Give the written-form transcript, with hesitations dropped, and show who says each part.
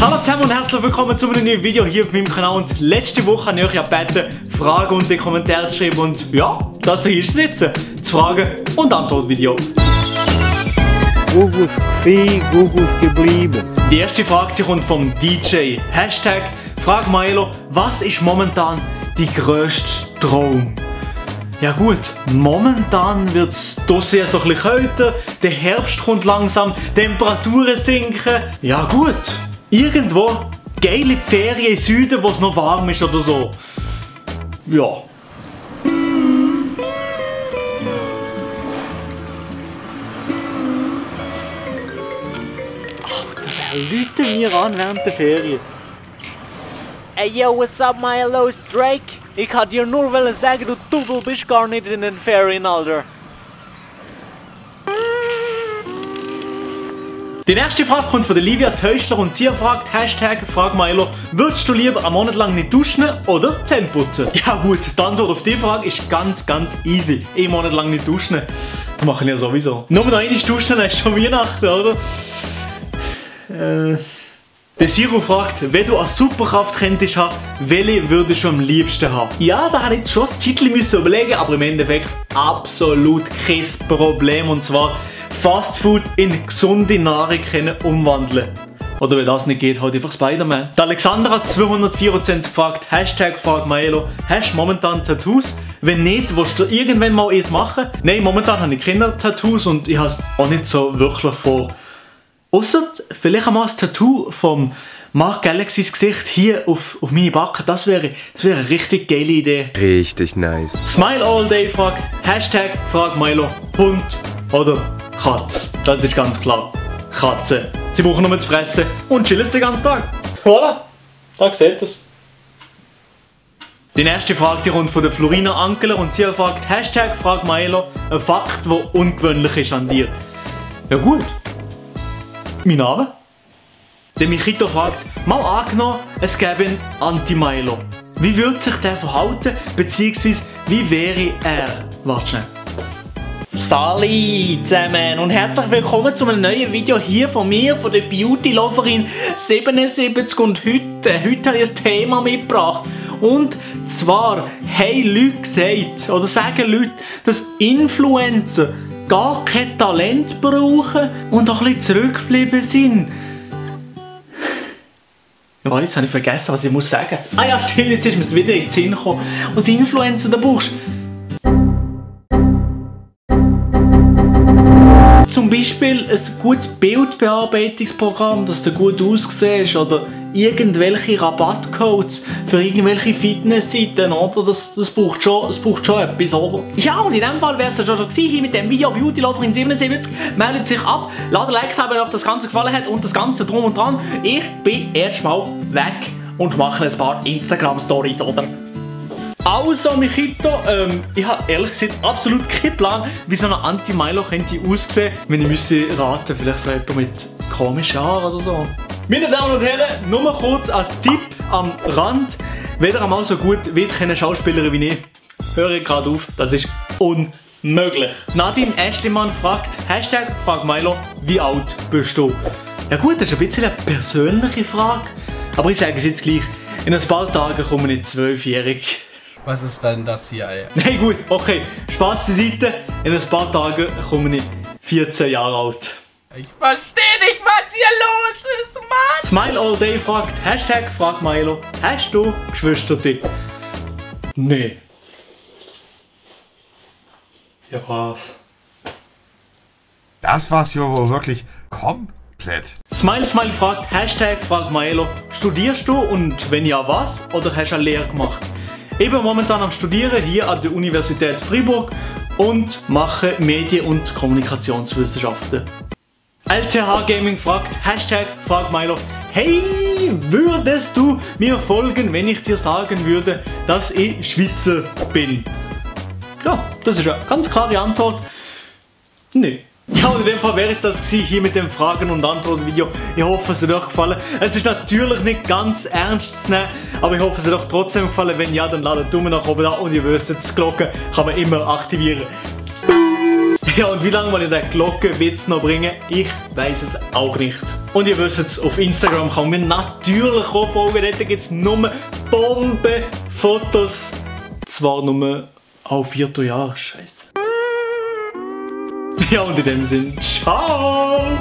Speaker 1: Hallo zusammen und herzlich willkommen zu einem neuen Video hier auf meinem Kanal. Und letzte Woche habe ich euch ja gebeten, Fragen und die Kommentare zu schreiben. Und ja, das hier ist jetzt das Fragen- und Antwort-Video.
Speaker 2: Gugus gsi, Gugus geblieben.
Speaker 1: Die erste Frage die kommt vom DJ. Hashtag Frag Milo, was ist momentan die grösste Traum? Ja gut, momentan wird es draussen so ein bisschen kälter, der Herbst kommt langsam, Temperaturen sinken. Ja gut, irgendwo geile Ferien im Süden, wo es noch warm ist oder so. Ja. Leute mir an während der Ferien.
Speaker 3: Hey yo, what's up Milo, it's Drake? Ich kann dir nur sagen, du bist gar nicht in den Ferien, Alter.
Speaker 1: Die nächste Frage kommt von der Livia Täuschler und sie fragt, Hashtag Frag Milo, würdest du lieber einen Monat lang nicht duschen oder Zähne putzen? Ja gut, die Antwort auf die Frage ist ganz easy. Einen Monat lang nicht duschen. Das machen ja sowieso. Nur noch einmal duschen, dann ist schon Weihnachten, oder? Der Siro fragt, wenn du eine Superkraft könntest haben, welche würdest du am liebsten haben? Ja, da habe ich jetzt schon ein Zeitchen überlegen, aber im Endeffekt absolut kein Problem. Und zwar Fastfood in gesunde Nahrung können umwandeln. Oder wenn das nicht geht, halt einfach Spider-Man. Die Alexandra hat 224 gefragt, Hashtag Frag Milo, hast du momentan Tattoos? Wenn nicht, willst du irgendwann mal eins machen? Nein, momentan habe ich keine Tattoos und ich habe es auch nicht so wirklich vor. Ausser vielleicht einmal das Tattoo vom Mark Galaxys Gesicht hier auf meine Backe. Das wäre eine richtig geile Idee.
Speaker 4: Richtig nice.
Speaker 1: Smile All Day fragt, Hashtag Frag Milo, Hund oder Katze. Das ist ganz klar. Katze. Sie brauchen nur zu fressen und chillen den ganzen Tag. Voilà, da seht ihr es. Die nächste Frage die kommt von der Florina Ankeler und sie fragt, Hashtag Frag Milo, ein Fakt, der ungewöhnlich ist an dir. Ja gut. Mein Name? Der Michito fragt, mal angenommen, es gäbe einen Anti-Milo. Wie würde sich der verhalten, beziehungsweise wie wäre er? Warte schnell.
Speaker 3: Sali zusammen und herzlich willkommen zu einem neuen Video hier von mir, von der Beauty Loverin 77 und heute habe ich ein Thema mitgebracht. Und zwar haben Leute gesagt, oder sagen Leute, dass Influencer gar kein Talent brauchen und auch ein bisschen zurückgeblieben sind. Ja, jetzt habe ich vergessen, was ich muss sagen. Ah ja, stimmt, jetzt ist mir es wieder in den Sinn gekommen. Als Influencer, da brauchst zum Beispiel ein gutes Bildbearbeitungsprogramm, dass du gut aussiehst, oder irgendwelche Rabattcodes für irgendwelche Fitnessseiten, oder? Das braucht schon etwas, oder? Ja, und in dem Fall wäre es ja schon gewesen, hier mit dem Video Beauty Loverin 77. Meldet sich ab, lasst ein Like da, wenn euch das Ganze gefallen hat und das Ganze drum und dran. Ich bin erstmal weg und mache ein paar Instagram-Stories, oder? Also Michito, ich habe ehrlich gesagt absolut keinen Plan, wie so ein Anti-Milo könnte aussehen, wenn ich müsste raten, vielleicht so jemand mit komischen Haaren oder so. Meine Damen und Herren, nur kurz ein Tipp am Rand. Weder einmal so gut wie keine Schauspielerin wie ich. Höre gerade auf, das ist unmöglich. Nadine Eschlimann fragt, Hashtag Frag Milo, wie alt bist du? Ja gut, das ist ein bisschen eine persönliche Frage, aber ich sage es jetzt gleich, in ein paar Tagen komme ich 12-jährig.
Speaker 5: Was ist denn das hier, ey?
Speaker 1: Nein, gut, okay. Spaß beiseite. In ein paar Tagen komme ich 14 Jahre alt.
Speaker 5: Ich verstehe nicht, was hier los ist, Mann!
Speaker 1: Smile All Day fragt, Hashtag Frag Milo, hast du Geschwisterte? Nee. Ja, was?
Speaker 4: Das war's ja wohl wirklich komplett.
Speaker 1: Smile fragt, Hashtag Frag Milo, studierst du und wenn ja, was? Oder hast du eine Lehre gemacht? Ich bin momentan am Studieren hier an der Universität Freiburg und mache Medien- und Kommunikationswissenschaften. LTH Gaming fragt, Hashtag Frag Milo, hey, würdest du mir folgen, wenn ich dir sagen würde, dass ich Schweizer bin? Ja, das ist eine ganz klare Antwort. Nee. Ja, und in dem Fall wäre es das gewesen, hier mit dem Fragen- und Antwort-Video. Ich hoffe, es hat euch gefallen. Es ist natürlich nicht ganz ernst zu nehmen, aber ich hoffe, es hat euch trotzdem gefallen. Wenn ja, dann lasst einen Daumen nach oben da und ihr wisst, die Glocke kann man immer aktivieren. Ja, und wie lange will ich den Glockenwitz noch bringen? Ich weiß es auch nicht. Und ihr wisst es, auf Instagram kann man mir natürlich auch folgen. Dort gibt es nur Bombenfotos. Zwar nur alle 4 Jahre. Scheiße. Ja, und in dem Sinne, ciao!